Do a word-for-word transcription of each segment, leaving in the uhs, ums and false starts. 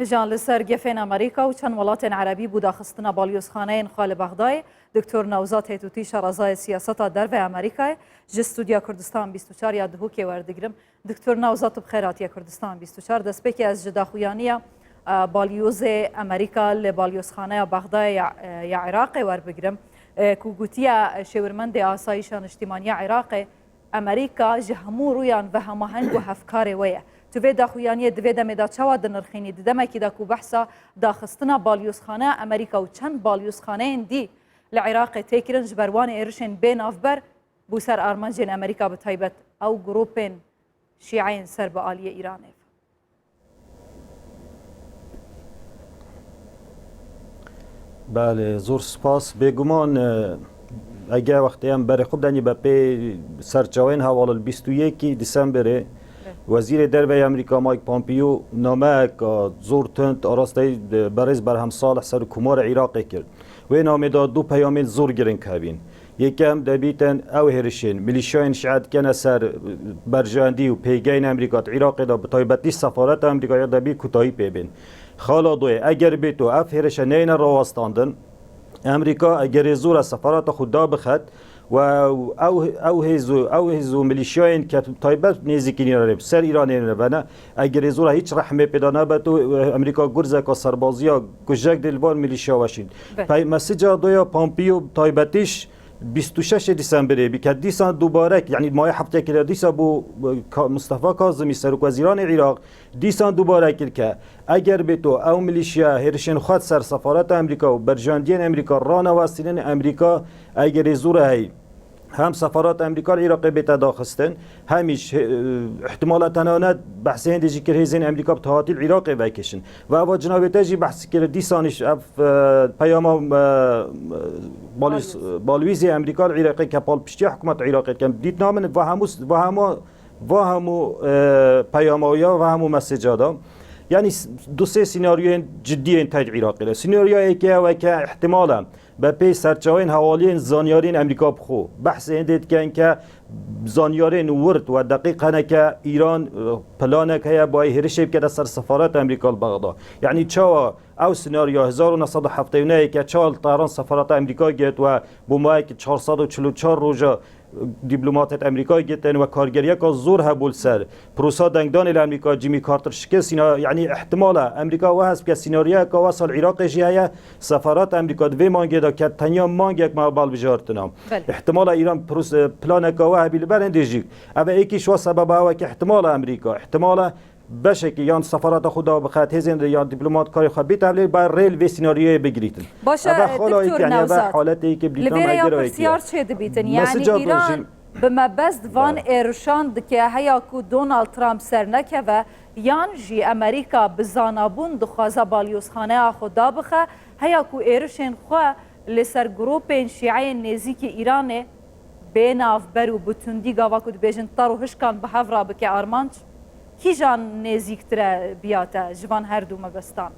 Hêjan li ser gefên Amerîka û çend welatên Erebî bû daxistina balyozxaneyên xwe li Bexdayê. Doktor Newzat Hêtûtî, şarezayê siyaseta derve Amerîkayê, ji Stûdya Kurdistan bîst û çar ya Duhokê werdigirim. Doktor Newzat, tu bi xêr hatiye Kurdistan bîst û çar. Destpêkê ez ji daxuyaniya, e, balyozê Amerîka li balyozxaneya Bexdayê ya, e, ya Iraqê werbigirim, e, ku gotiye, e, şêwirmendê Asayîşa Niştîmaniya Iraqê, Amerîka ji hemû rûyan ve hemaheng û hevkarê we ye. Tu vê daxuyaniyê di vê demê de çawa dinirxînî? Di demekî de ku behsa daxistina balyozxaneya Amerîka û çend balyozxaneyên dî li Iraqê tê kirin, ji ber wan êrişên bê navber bû ser armancên Amerîka, bi taybet ew grûpên şîeyên ser bi aliyê Îranê ve. Belê, zor spas. Bêguman, e, eger wextê em berê xwe denî be pê serçawên hevalê, li bîst û yekî Dîsemberê Wezîrê Derve yê Amerîka Mike Pompeo nameyeka zor tund arasteyî, e, berêz Berhem Salih, Serokkomarê Iraqê kir. Wê namê de du peyamên zor giring hebîn. Yekem, debîtin ew hêrişên milîşyayên şîe dikene ser, e, berjewendî û pêgeyên Amerîka di Iraqê de, bi taybetî sefareta Amerîka ya debî kutayî pê bên. Xala doyê, eger bê to ev hêrişe neyne rawestandin, Amerîka egerê zor e sefareta xwe da bixet, we ew, ew hêz û, ew hêz û milîşyayên ke taybet nêzîkî Îranê, ser Îranê ne vene, egerê zor e hîç rehmê pê de nebe, tu, Amerîka gurzeka serbaziya kujek dê li van milîşya weşîn. Belê. Pey-, mesija doya Pompeo taybetîş bîst û şeş Dîsemberê bike, dîsan dubarek, yanî mayê heftekê de dîsa bû, e, Ka-, Mustafa Kazimî, serokwezîranê Iraq, dîsan dubare kir ke eger bê to ew milîşya hêrişên xwe ser sefareta Amerîka û berjandiyên Amerîka ranewestînin, Amerîka egerê zor e heyî hem sefareta Amerîka li Iraqê bête daxistin, hem îş, e, ihtimala tenane behsê hindê jî kir hêzên Amerîka bi tahatî li Iraqê vekişin. Ve eva cinabê te jî behs kir, dîsan îş ev, e, peyama, e, balwîz-, balwîzê Amerîka li Iraqê ke palpiştiya hikûmeta Iraqê dikin. Dîtina min va hemû, va hemû Va hemû, e, peyama ya, va hemû meseca da. Yanî s-, du sê senaryoyên cidî yên tey Iraqê de. Senaryoya yekê ew e ke ihtimal e, be pê serçaweyên hewaliyên zanyarên Amerîka bi xwe behsê hindê dikin ke zanyarên wird we deqîq hene ke Îran, e, planek heye, bayê hêrişê bike de ser sefaret Amerîka li Bexda. Yanî çawa ew senaryoya hezar û neh sed û heftê û nehê ke çawa li Tehran sefareta Amerîka girt we bo mayek çar sed û çil û çar roja dîplomatêt Amerîkayê girtin we kargeriyeka zor hebû li ser. Prosa dengdanê li Amerîka Jimmy Carter şikestîna, yanî ihtimal e Amerîka we hesp ke sînaryoyeka wesa li Iraqê jî heye, sefaret Amerîka di vê mangê de ke tenya mangek me bal bijartina. Belê. Ihtimal e Îran pros-, planeka we hebî li ber hindê jî. Ev e êkî ji wa sebeba ew e ke ihtimal e Amerîka, ihtimal e beşekî yan sefareta xwe da bixet, hêzên de yan dîplomatkarê xwe bît, ev lê ber rê li vê senaryoyê bigirîtin. Baş e, Ev e xala Doktor yek, yanî ev e Newzat. Haletê yekê Li vê bîtan rêya eger pirsyar çê dibîtin? Yanî Îran bi mebest van êrişan dike, heya ku Donald Trump sernekeve, yan jî Amerîka bi zanabûn dixwaze balyozxaneya xwe dabixe, heya ku êrişên xwe li ser grûpên şîeyên nêzîkî Îranê bê navber û bi tundî gava ku dibêjin tar û hişkan bi hev re bike armanc, kîjan nêzîktir e biya te ji van her du mebestan?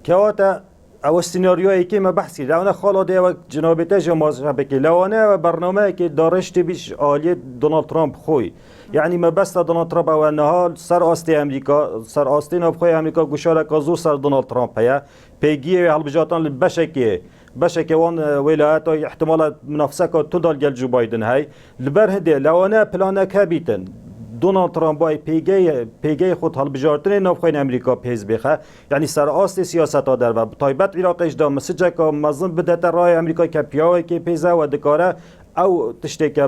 Kewata ew senaryoyekê me behs kir. Lewana xala de ew cinabê te jî mazra bike. Lewana ew bernameyekê darêş tê bî ji aliyê Donald Trump xwe. Yanî mebesta Donald Trump ew e niha ser astê Amerîka, ser astê navxweyê Amerîka guşareka zor ser Donald Trump heye. Pêgiyê wê hilbijartin li beşekê, beşekê wan, e, wêlayeta ihtimala minafiseka tunda li gel Joe Biden hey. Li ber hindê lewane planek hebîtin. Donald Trump bay pêgeyê, pêgeyê xwe di hilbijartinê navxweyên Amerîka pêz bêxe. Yanî ser astê siyaseta derve, bi taybet Iraqê jî de misiceka mezin bidete rayê Amerîka ke piyawekê pêz e we dikare ew tiştê ke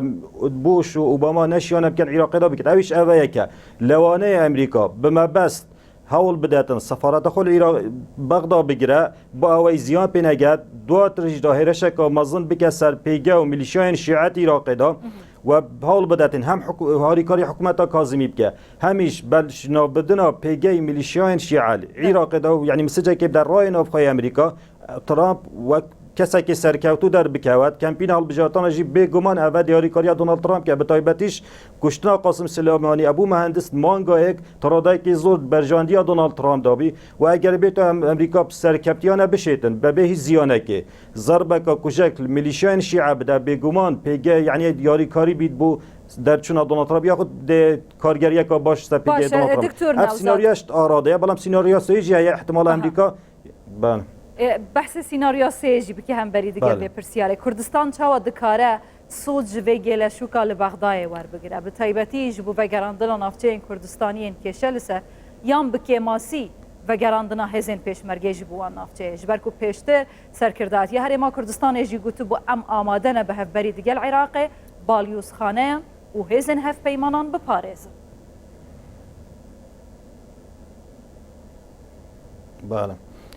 Bush û Obama neşiyane bikin Iraqê de bikin. Ew îş ev e yeke. Lewaneyê Amerîka bi mebest hewl bidetin sefareta xwe li Îra-, Bexda bigire, bi awayî ziyan pê nege, duatir jî de hêrişeka mezin bike ser pêge û milîşyayên şîet Îraqê de, we hewl bidetin hem hikû-, harîkarî hikûmeta Kazimî bike, hem îş belşinabidina pêgeyî milîşyayên şîe li Îraqê de, yanî misicekê bide rayê navxweyê Amerîka, Trump wek kesekî serkewtû derbikewet. Kempîna hilbijartana jî bêguman ev e diyarîkariya Donald Trump ke bi taybetî ji kuştina Qasim Silêmanî, Ebû Mehendis mangayek taradayekî zor berjandiya Donald Trump dabî û eger bêto em Amerîka bi serkeftiya ne bişêtin, bebê hîç ziyanekê, zerbeka kujek li milîşyayên şîe bide, bêguman pêge, yanî yarîkarî bît bo derçûna Donald Trump, yaxud dê kargeriyeka baş ser pêgehê Donald Trump. Ev senaryoya ji arade ye, belam senaryoya sêyê jî heye, ihtimala Amerîka. Bele. E, behsê senaryoya sêyê jî bike hemberî digel vê pirsyarê. Kurdistan çawa dikare soz ji vê gêleşûka li Bexdayê werbigire? Bi taybetî ji bo vegerandina navçeyên Kurdistanî yên kêşe li ser yan bi kêmasî vegerandina hêzên pêşmergê ji bo wan navçeyê. Ji ber ku pêştir Serkirdatiya Herêma Kurdistanê jî gotibû, em amade ne bi hevberî digel Iraqê balyozxaneyan û hêzên hevpeymanan biparêzin. Bele.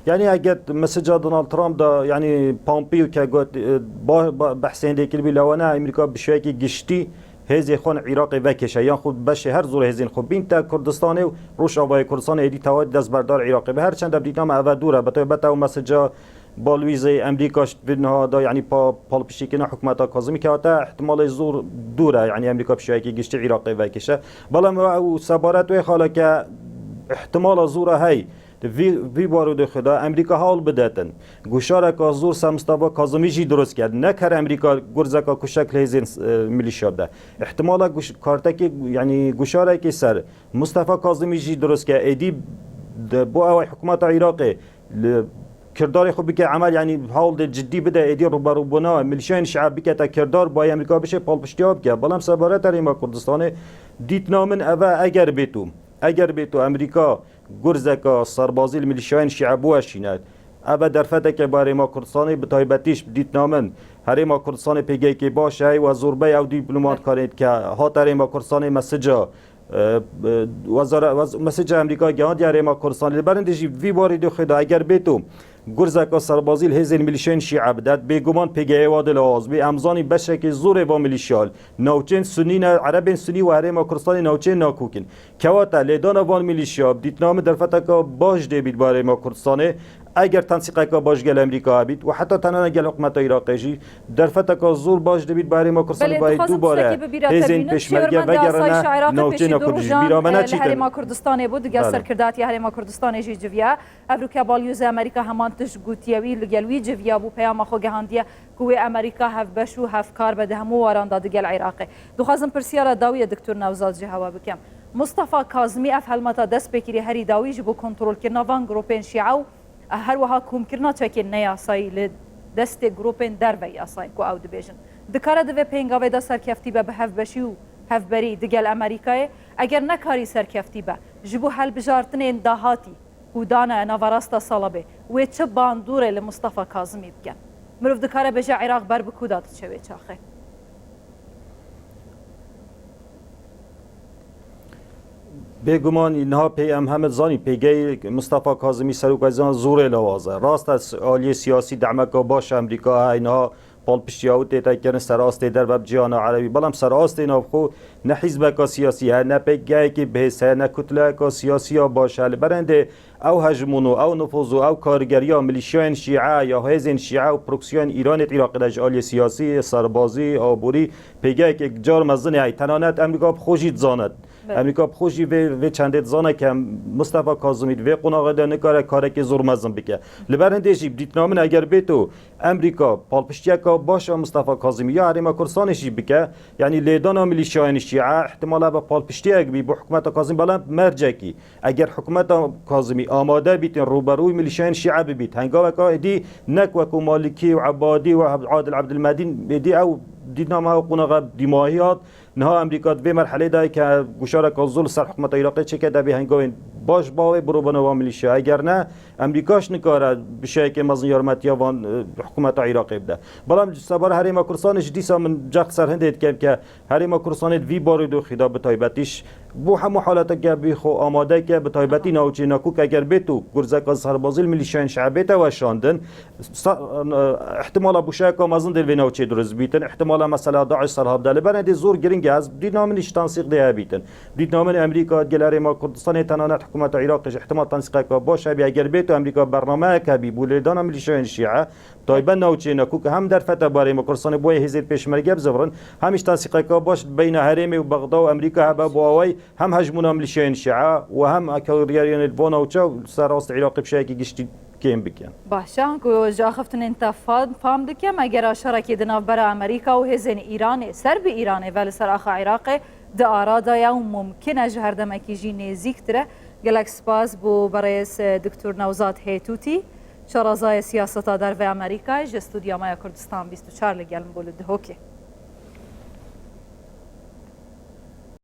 Yanî eger meseca Donald Trump da, yanî Pompeo ke got, e, ba, ba, behsên dê kiribî, lewana Amerîka bi şêweyekî giştî hêzê xwe li Iraqê vekêşe, yan xwe beşê her zor hêzên xwe bînte Kurdistanê û Rojavayê Kurdistanê êdî tewayî destberdar Iraqê be. Her çend ev dîtname eve dûr e, bi taybet ew meseca balwîzê Amerîka ji vê niha da, yanî pa, palpiştîkirina hikûmeta Kazimî kewte, ihtimalê zor dûr e, yanî Amerîka bi şêweyekî giştî Iraqê vekêşe. Belam ew sebaret wê xala ke ihtimala zor e hey. Di vî, vî barûdê xwe de Amerîka hewl bidetin guşareka zor ser Mustafa Kazimî jî dirust ke. Neker Amerîka gurzeka kuşek li hêzên, e, milîşya bide. Ihtimala guş-, kartekê, yanî guşarekê ser Mustafa Kazimî jî dirust ke. Êdî de, bo ew hikûmeta Iraqê li kirdarê xwe bike emel, yanî hewl de cidî bide, êdî rûberûbûna milîşyayên şîe bikete kirdar, bayê Amerîka bişê palpiştiya bike. Belam sebaret Herêma Kurdistanê dîtina min ev e, eger bêto, eger bêto Amerîka gurzeka serbazî li milîşyayên şîe biweşîne, ev e derfeteke bi Herêma Kurdistanê, bi taybetî ji dîtina min Herêma Kurdistanê pêgeyekê baş e, we zorbey ew dîplomatkarên ke hat Herêma Kurdistanê meseca, e, e, wezara-, wez-, meseca Amerîka gehandiye Herêma Kurdistanê. Li berindê jî vî barî dê xwe de eger bêto gurzeka serbazî li hêzên milîşyên şîe bidet, bêguman pêgeyê wa dê lawaz bî. Em zanîn beşekê zorê va milîşya navçeyên sunî ne, erebên sunî û Herêma Kurdistanê navçeyên nakok in. Kewata lêdana van milîşya bi dîtina min derfeteka baş dê bît bi Herêma Kurdistanê. Eger tensîqeka baş gel Amerîka hebît û heta tenane gel hikûmeta Iraqê jî derfeteka zor baş dê bît bi Herêma Kurdistanê. Belê, bayê dubare hêzên pêşmerge vegerine navçeyên Kurd jî. Bîra me neçîtin. Herêma Kurdistanê bû, digel serkirdatiya Herêma Kurdistanê jî civiya. Evroke balyozê Amerîka heman tişt gotiye wî, li gel wî civiya bû, peyama xwe gehandiye ku wê Amerîka hevbeş û hevkar be di hemû waran de digel Iraqê. Dixwazim pirsyara dawiyê Doktor Newzad ji hewa bikim. Mustafa Kazimî ev helmeta destpêkirî herî dawî ji bo kontrolkirina van gropên şîe û her wiha komkirina çekên neyasayî li destê gropên derve yasayên ku ew dibêjin. Dikare di vê pêngavê de serkeftî be bi hevbeşî û hevberî digel Amerîkayê? Eger nekarî serkeftî be, ji bo helbijartinên dahatî, ku dane naverasta Salebê, wê çi bandorê li Mustafa Kazimî bikin? Mirov dikare bêje Iraq ber bi ku de diçe wê çaxê? Bêguman niha pê em heme zanî pêgeyê Mustafa Kazimî Serokvezîran zorê lawaz e. Rast e, aliyê siyasî demeka baş Amerîka heye, niha palpiştiya wî tête kirin ser astê derve bi cîhana erebî. Belam ser astê navxwe ne hîzbeka siyasî heye, ne pêkgehekî bihêz heye, ne kutleyeka siyasî ya baş heye. Li berendê ew hejmûn û ew nifûz û ew kargeriya milîşyayên şîe ya hêzên şîe û proksiyayên Îranê di Iraqê de ji aliyê siyasî, serbazî, aborî pêgehekê car mezin heye. Tenanet Amerîka bi xwe jî dizane. Belê. Amerîka bi xwe jî vê, vê çendê dizane ke Mustafa Kazimî di vê qonaxê de nikare karekê zor mezin bike. Li berendê jî bi dîtina min eger bêto Amerîka palpiştiyeka baş a Mustafa Kazimî ya Herêma Kurdistanê jî bike, yanî lêdana milîşyayên şîe, ihtimala be palpiştiyek bî bo hikûmeta Kazimî, belam mercekî. Eger hikûmeta Kazimî amade bîtin rûberûyî milîşyayên şîe bibît, hengaveka êdî nek wekû Malikî û Ebadî û Adil Ebdilmedîn êdî ew dîtname ew qonaxe dîmahî hat, Niha Amerîka di vê merhelê de ye ke guşareka zor li ser hikûmeta Iraqê çêke, debê hengavên baş bavê birûbûna van milîşya. Eger ne, Amerîka ji nikare bi şêweyekê mezin yarmetiya van, e, hikûmeta Iraqê bide. Belam ji sebar Herêma Kurdistanê jî dîsa min cext ser hindê dikem ke Herêma Kurdistanê di vî barê doxî de bi taybetî ji Bo hemû haleteke bî xwe amade ke, bi taybetî navçeyên Kirkûk eger bêt û gurzeka serbazî li milîşeyên şîe bête weşandin, sa-, ihtimala bûşeyeka mezin dê li vê navçeyê dirust bîtin. Ihtimala mesela DAIŞ serhevde li ber dê zor giring e. Ez dîtina min ji tensîq dê hebîtin. Dîtina min Amerîka gel Herêma Kurdistanê tenane hikûmeta Iraqê ji ihtimal tensîqeka baş hebî. Eger bêt û Amerîka bernameyek hebî bo lêdana milîşeyên şîe, taybet navçeyên Kirkûk hem derfete bi Herêma Kurdistanê bo hêzên pêşmerge bizivirin, hem ji tensîqeka baş beyna herêmê û Bexda û Amerîka hebe bo awayî hem hejmûna milîşeyên şîe û hem ekariyeriyên li van navçe û ser rastî Iraqê bi şêweyekî giştî kêm bikin. Baş e, ku ji axiftinên te fa-, fam dikim, eger şerekê di navbera Amerîka û hêzên Îranê ser bi Îranê ve li ser axa Iraqê di arada ye û mumkin e ji her demekî jî nêzîktir e. Gelek spas bo berêz, e, Doktor Newzat Hêtûtî, şarezayê siyaseta derve Amerîkayê ji stûdya me ya Kurdistan bîst û çar li gel min bû li Dihokê.